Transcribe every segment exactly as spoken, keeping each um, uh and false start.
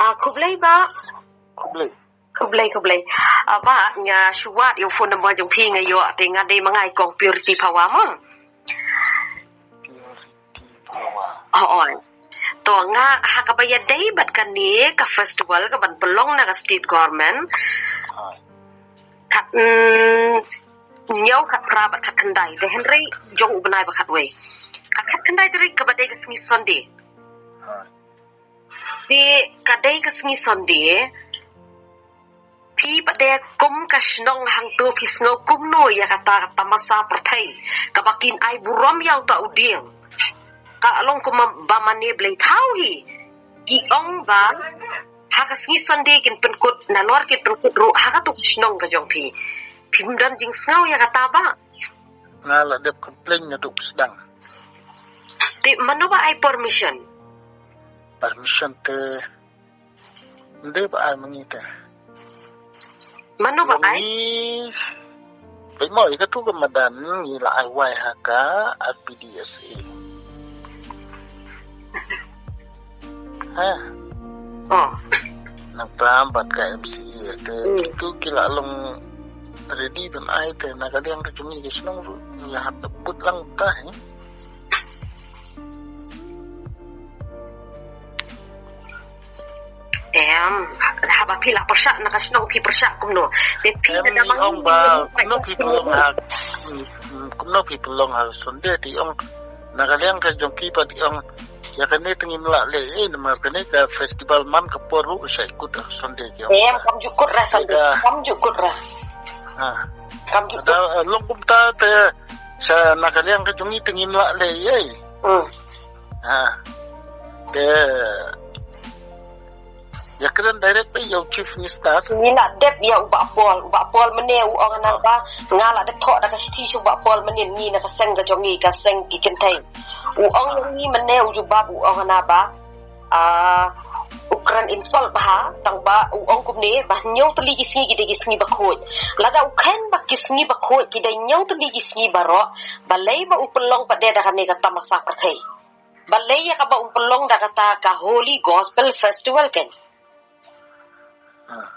Ah, khublei ba. Khublei. Khublei, khublei. Ah, ba, nga shu wad ïa u phone number jong phi nga ïoh te nga dei ma nga i kong Purity Phawa mo. Purity Phawa. Oh, oi. To nga ha kaba ïadei bad kane ka festival kaban pynlong na ka state government. Hai. Kat, mm, hynñiew, khatphra bad khatkhyndai. Te hynrei jong u bnai ba khatwei. Kat khatkhyndai tarik kaba dei ka sngi Sunday. Hai. Te ka dei ka sngi Sunday. Phi pat de kum ka shnong hangto phi sngew kumno ïa kata ka tamasa pyrthei kaba kin ai burom ïa uta u dieng. Ka long kum ba mane blei thaw hi. Ki ong ba ha ka sngi Sunday kin pynkut, nalor kin pynkut ruh ha kato ka shnong ka jong phi. Phim don jingsngew ïa kata ba. Nga la dep complain naduh sdang. Te mano ba ai permission? Permission te ym dei ba ai ma ngi te. Mano ba ai? Ngi, peit mo, ïa katu ka madan ngi la ai wai ha ka R P D S A. Ha. Oh. Nangta bad ka M C A te. Hmm. Kitu ki la long ready ban ai te na ka liang ka jong ngi ka shnong ruh. Ngi la hap da put lang ta, eh. Em, haba phi la pyrshah na ka shnong phi pyrshah kumno? Te phi em, da ngi mang ong ba, kumno phi pynlong ha, mm, kumno phi pynlong ha Sunday te ong na ka liang ka jong ki pat ong ïa kane te ngim lah leh ei namar kane ka festival man ka por ruh sa kut ha Sunday ki ong. Em, kam ju kut ra Sunday, kam ju kut ra. Ha. Kam ju kut. Da, eh, long kumta te sa na ka liang ka jong ngi te ngim lah leh ei. Hmm. Ha. Te ïa kren direct peit ïa u Chief Minister. Ngi la dep ïa u Bah Paul, u Bah Paul mynne u ong hana ba nga la dep thoh da ka shithi sha u Bah Paul mynne ngi na ka seng ka jong ngi ka seng ki kynthei. U ong ïa ngi mynne u jubab u ong hana ba, ah, u kren insult bha tang ba u ong kumne ba hynñiew tylli ki sngi ki dei ki sngi bakhuid. Lada u khein ba ki sngi bakhuid ki dei hynñiew tylli ki sngi baroh, balei ba u pynlong pat de da kane ka tamasa pyrthei? Balei ïa kaba u pynlong da kata ka Holy Gospel Festival kein? Ah.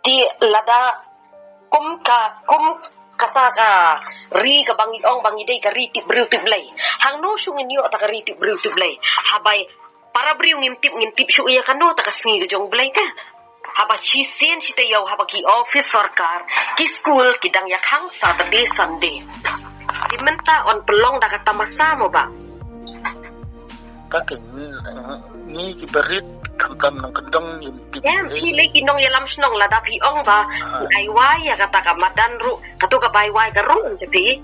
Te lada kum ka, kum kata ka ri kaba ngi ong ba ngi dei ka ri tip briew tip Blei. Hangno shu ngin ïoh ta ka ri tip briew tip Blei? Haba para briew ngim tip, ngin tip shuh ïa kano ta ka sngi ka jong Blei te. Haba shisien shi taïew haba ki office sorkar, ki skul ki dang ïakhang Saturday Sunday. Te mynta yn pynlong da ka tamasa mo ba. Ka te ngi, ngi ki barit khamtam nongkyndong ngim tip. Em, phi lei ki nongïalam shnong lada phi ong ba ai wai ïa kata ka madan ruh, kato ka bai wai ka ruh te phi.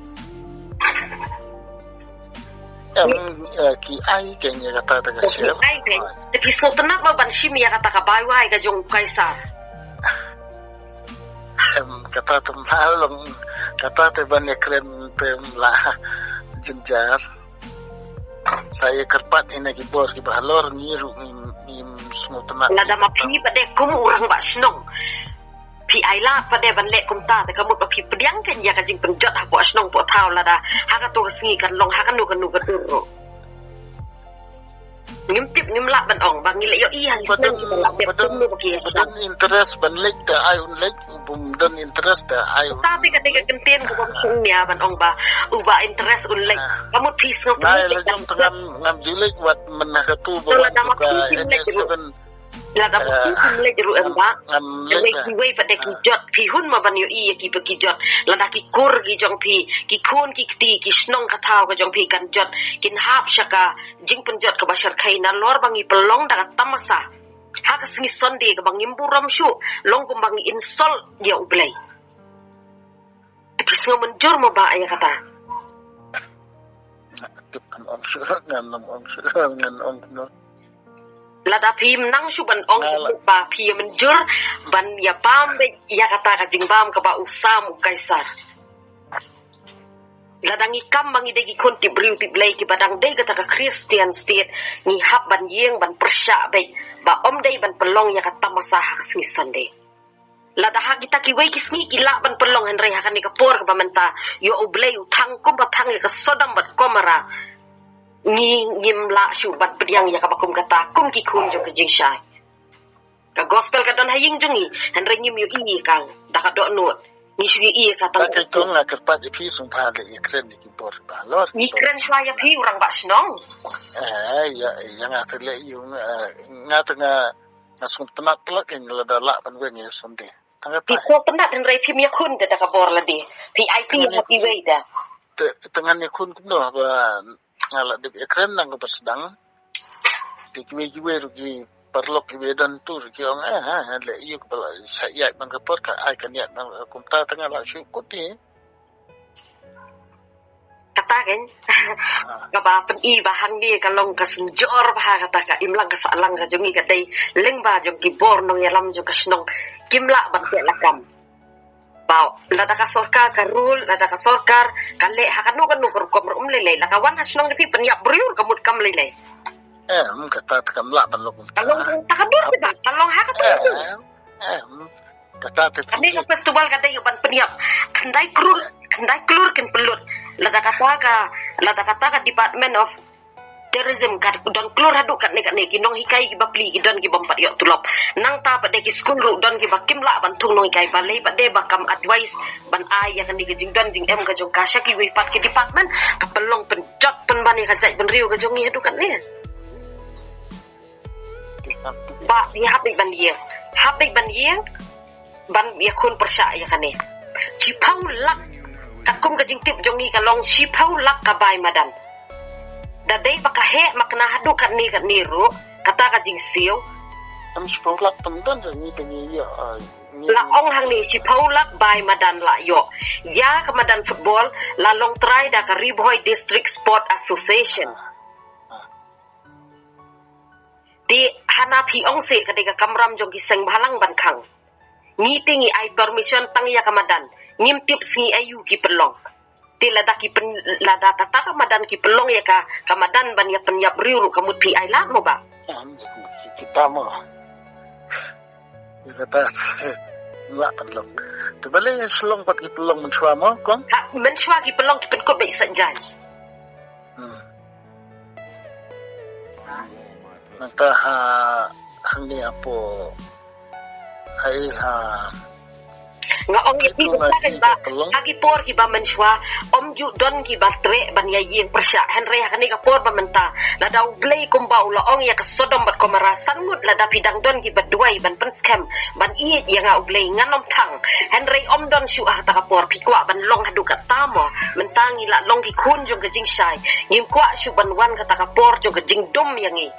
Em, eh, ki ai kein ïa kata ta ka share. Ki ai kein. Te phi sngewtynnat mo ban shim ïa kata ka bai wai ka jong u Kaisar. Em, kata te ma long, kata te ban ïa kren te ma la jynjar. Sa ïa kyrpad ïa na ki bor kiba halor ngi ruh ngim, ngim sngewtynnat. Lada ma phi pat de kum u rangbah shnong. Phi ai lad pat de ban leh kumta, te ka mut ba phi pdiang kein ïa ka jingpynjot hapoh shnong poh thaw lada ha kato ka sngi kan long ha kano kano ka dur ruh. Ngim tip ngim lah ban ong ba ngi la ïohi ha ki shnong kiba la dep kumno ba ki ïa kata. Don interest ban leit te ai un leit, u bym don interest te ai un. Ta te ka te ka kyntien ka bym sngewnia ban ong ba u ba interest un leit. Ka mut phi sngewtynnat. Ngai la jong te ngam, ngam ju leit wat mynta katu ba wan ka N S seven. Lada ba phi kim leit ruh em ba. Em lei kiwei pat de ki jot phi hun ma ban ïohi ïa kiba ki jot. Lada ki kur ki jong phi, ki khun ki kti, ki shnong ka thaw ka jong phi kan jot, kin hap sha ka jingpynjot kaba shyrkhei nalor ba ngi pynlong da ka tamasa. Ha ka sngi Sunday kaba ngim burom shuh, long kumba ngi insult ïa U Blei. Te phi sngew mynjur mo ba ïa kata? Tip kan ong shuh, ngan ym ong shuh, ngan ong kumno. Lada phim nang shuh ban ong ba phi mynjur ban ïa bam beit ïa kata ka jingbam kaba u sam u Kaisar. Lada ngi kam ba ngi dei ki khun tip briew tip Blei kiba dang dei kata ka Christian state, ngi hap ban ïeng ban pyrshah beit ba ym dei ban pynlong ïa ka tamasa ha ka sngi Sunday. Lada ha kita kiwei ki sngi ki lah ban pynlong, hynrei ha kane ka por kaba mynta, ïa U Blei u thang kumba thang ïa ka Sodom bad Gomorrah. Ngi ngim lah shuh ban pdiang ïa kaba kum kata kum ki khun jong ka jingshai. Ka gospel ka don ha ïing jong ngi, hynrei ngim ïohi ïa ka da ka dohnud. Ngi shu ïohi ïa ka tang. Ka kong la kyrpad ïa phi sngewbha leh ïakren ïa ki bor ba halor. Ngi kren shuwa ïa phi u rangbah shnong. Eh, ïa, ïa nga te leh ïa nga, nga te nga, nga sngewtynnat lak ïa nga lada lah ban weng ïa u Sunday. Tang kata. Phi sngewtynnat hynrei phim ïakhun te da ka bor lade. Phi aiti ha kiwei da. Te, te ngan ïakhun kumno ba nga la dep ïakren nang kaba sdang. Te kiwei kiwei ruh ki paralok kiwei don tu ruh ki ong, eh, ha, ha, leh ïa u kaba la sa ïaid man ka por ka ai ka niat nang kumta te nga la shu kut ïa. Kata kan. Kaba pyni ba hangne ka long ka synjor ba ha kata ka imlang ka sahlang ka jong ngi ka dei lyngba jong ki bor nongïalam jong ka shnong kim lah ban teh lakam. Ba lada ka sorkar ka rule, lada ka sorkar ka leh ha kano kano ka rukom ruh um lei lei, la ka wan ha shnong da phi pynïap briew ka mut kam lei lei. Eh, hmm, kata te kam lah ban long. Ka long ta ka dur te ba, ka long ha kata. Eh, eh, hmm, kata te. Kane ka festival ka dei ban pynïap. Khyndai klur, khyndai klur kin pynlut. Lada kata ka, lada kata ka Department of Tourism ka don klur haduh katne katne, ki nonghikai ki bapli ki don ki bym pat ïoh tulop. Nangta pat de ki skul ruh don ki ba kim lah ban thung nonghikai, balei pat de ba kam advice ban ai ïa kane ka jingdon jingem ka jong ka sha kiwei pat ki department, ka pynlong pynjot pynban ïa ka jaitbynriew ka jong ngi haduh katne. Ba ngi hap ban ïeng, hap ban ïeng ban ïakhun pyrshah ïa kane. Shiphew lak, katkum ka jingtip jong ngi ka long shiphew lak ka bai madan. Da dei ba ka heh makna haduh katne katne ruh kata ka jingsiew. Em, shiphew lak tam don jong ngi te ngi ïa, ah, ngi. La ong hangne shiphew lak bai madan la ïoh. Ïa ka madan football la long trai da ka Ri Bhoi District Sport Association. Te hana phi ong se ka dei ka kamram jong ki seng bhalang ban khang. Ngi te ngi ai permission tang ïa ka madan. Ngim tip sngi aïu ki pynlong. Te lada ki pyn, lada kata ka madan ki pynlong ïa ka, ka madan ban ïa pynïap briew ruh ka mut phi ai lad mo ba. Am, ki, kita mo. Ïa kata, lah pynlong. Te balei shlong pat ki pynlong mynshuwa mo, kong? Ha, mynshuwa ki pynlong ki pynkut ba i sa jan. Hmm. Nangta ha, hangne hapoh, ha i ha. Nga ong ïa phi ba, ha ki por kiba mynshuwa, ym ju don kiba treh ban ïa ïeng pyrshah, hynrei ha kane ka por ba mynta, lada U Blei kumba u la ong ïa ka Sodom bad Gomorrah, san ngut lada phi dang don kiba duwai ban pynskhem, ban ïeit ïa nga U Blei ngan ym thang. Hynrei ym don shuh ha kata ka por, phi kwah ban long haduh katta mo. Mynta ngi la long ki khun jong ka jingshai. Ngim kwah shuh ban wan kata ka por jong ka jingdum ïa ngi.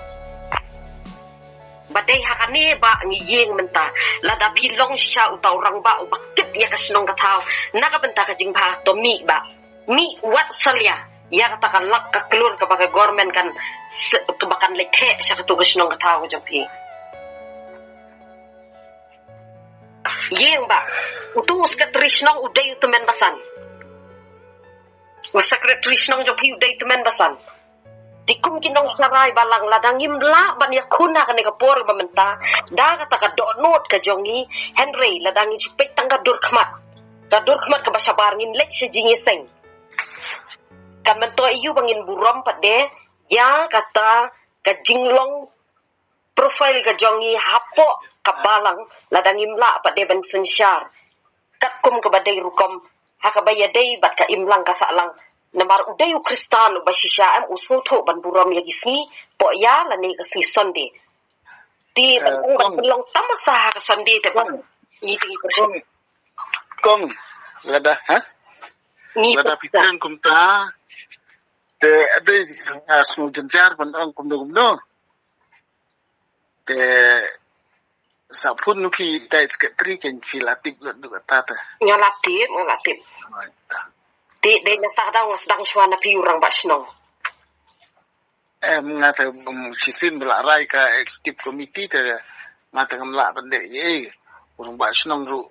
Ba dei ha kane ba ngi ïeng mynta. Lada phi long shisha uta u rangbah uba kit ïa ka shnong ka thaw na ka bynta ka jingbha, to mih ba. Mih wat salia ïa kata ka lak ka klur kaba ka government kan se-, kaba kan leit theh sha katu ka shnong ka thaw ka jong phi. Ïeng ba utu u secretary shnong u dei u tymmen basan. U secretary shnong jong phi u dei u tymmen basan. Te kum ki nongshakri balang, lada ngim lah ban ïakhun ha kane ka por ba mynta da kata ka dohnud ka jong ngi, hynrei lada ngi shu peit tang ka dur khmat, ka dur khmat kaba shabar, ngin leit sha jingïaseng. Kan myntoi ïa u ba ngin burom pat de ïa kata ka jinglong profile ka jong ngi hapoh ka balang, lada ngim lah pat de ban synshar katkum kaba dei rukom ha kaba ïadei bad ka imlang ka sahlang. Namar u dei u Khristan uba shisha, em, u sngewthuh ban burom ïa ki sngi poh ïa lane ka sngi Sunday. Te ban, eh, ong ban, kong, pynlong tamasa ha ka Sunday te ban, kong, ngi te ngi pyrshah. Kong, kong, lada, ha? Ngi pyrshah. Lada phi kren kumta te dei, ah, sngewjynjar ban ong kumno kumno. Te sa phone nu ki dei secretary, ken phi la tip lut lut kata te. Nga la tip, nga la tip. Te dei na ta dang sdang shuwa na phi u rangbah shnong. Em, nga te, um, shisien ba la rai ka executive committee te nga te ngam lah ban dei, eh, u rangbah shnong ruh.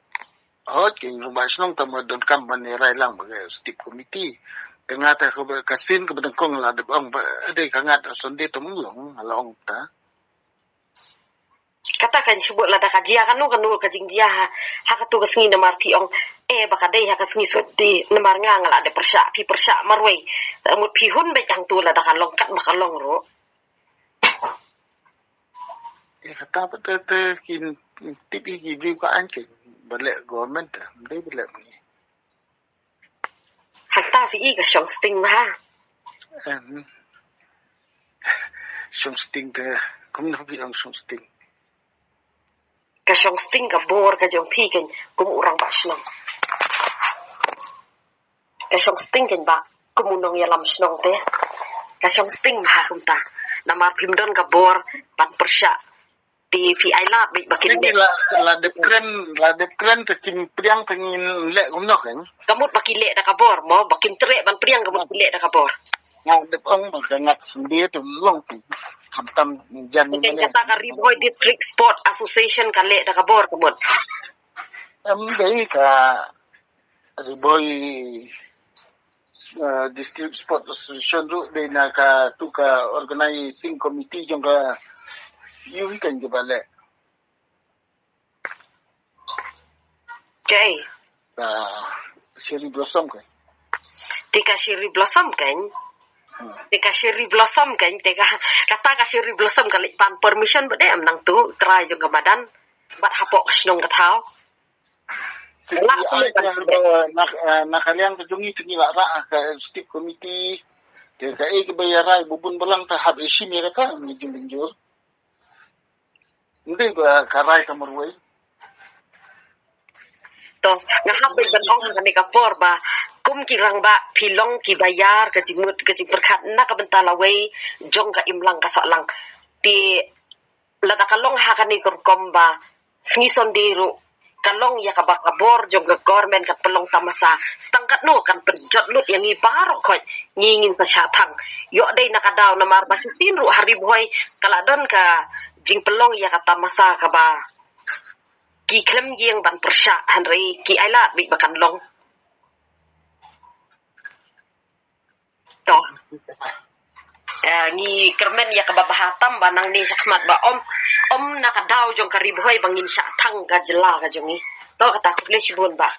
Hooid, ki rangbah shnong tang ba donkam ban ïa rai lang bad ka executive committee. Te nga te ka, ka sien kaba nyngkong la dep ong ba dei ka ngat Sunday te mlong, nga la ong ta. Kata kan shu buh lada ka jia kano kano ka jingjia ha, ha katu ka sngi namar phi ong, eh, ba ka dei ha ka sngi Sunday namar nga nga la dep pyrshah, phi pyrshah marwei. Mut phi hun beit hangtu lada ka long kat ba ka long ruh. Eh, kata pat te, te kin tip hi ki briew ka aiñ kein ba leh government te, ym dei ba leh ma ngi. Hangta phi i ka shong sting bha. Em, shong sting te, kumno phi ong shong sting? Ka shong sting ka bor ka jong phi kein kum u rangbah shnong. Ka shong sting kein ba kum u nongïalam shnong te. Ka shong sting bha kumta. Namar phim don ka bor ban pyrshah. Te phi ai lad beit ba kin Ni la, la dep kren, la dep kren te kim pdiang te ngin leh kumno kein. Ka mut ba ki leh da ka bor mo, ba kin treh ban pdiang ka mut ki leh da ka bor. Nga dep ong ba ka ngat sendiri tu long tu. Khamtam jan ni Kein mane. Kata ka Ri Bhoi District Sport Association ka leh da ka bor ka mut. Em dei ka Ri Bhoi, eh, District Sport Association ruh dei na katu ka organizing committee jong ka U V kan ke ba leh. Kei. Ka Cherry Blossom kein. Te ka Cherry Blossom kein. Te ka Cherry Blossom kein, te ka, kata ka Cherry Blossom ka leit pan permission ba dei em nangtu trai jong ka madan. Bad hapoh ka shnong ka thaw. Te ki ai te ba na, eh, na ka liang ka jong ngi te ngi la rah ka executive committee. Te ka ei ka ba ïa rai bubun balang te hap ïa shim ïa kata ngi jingbanjur. Ym dei ba ka rai ka marwei. To, nga hap beit ban ong ha kane ka por ba kum ki rangbah phi long ki ba ïar ka jingmut ka jingpyrkhat na ka bynta lawei jong ka imlang ka sahlang. Te lada ka long ha kane ka rukom ba sngi Sunday ruh ka long ïa kaba ka bor jong ka government kan pynlong tamasa. Stang katno kan pynjot lut ïa ngi baroh khoit, ngi ngin sa shah thang. Ïoh dei na ka daw namar ba shisien ruh ha Ri Bhoi ka la don ka jingpynlong ïa ka tamasa kaba ki khlem ïeng ban pyrshah, hynrei ki ai lad beit ba kan long. To. Eh, ngi kyrmen ïa kaba bha tam ba nangne shakhmat ba ym, ym na ka daw jong ka Ri Bhoi ba ngin shah thang ka jylla ka jong ngi. To kata, khublei shibun bah.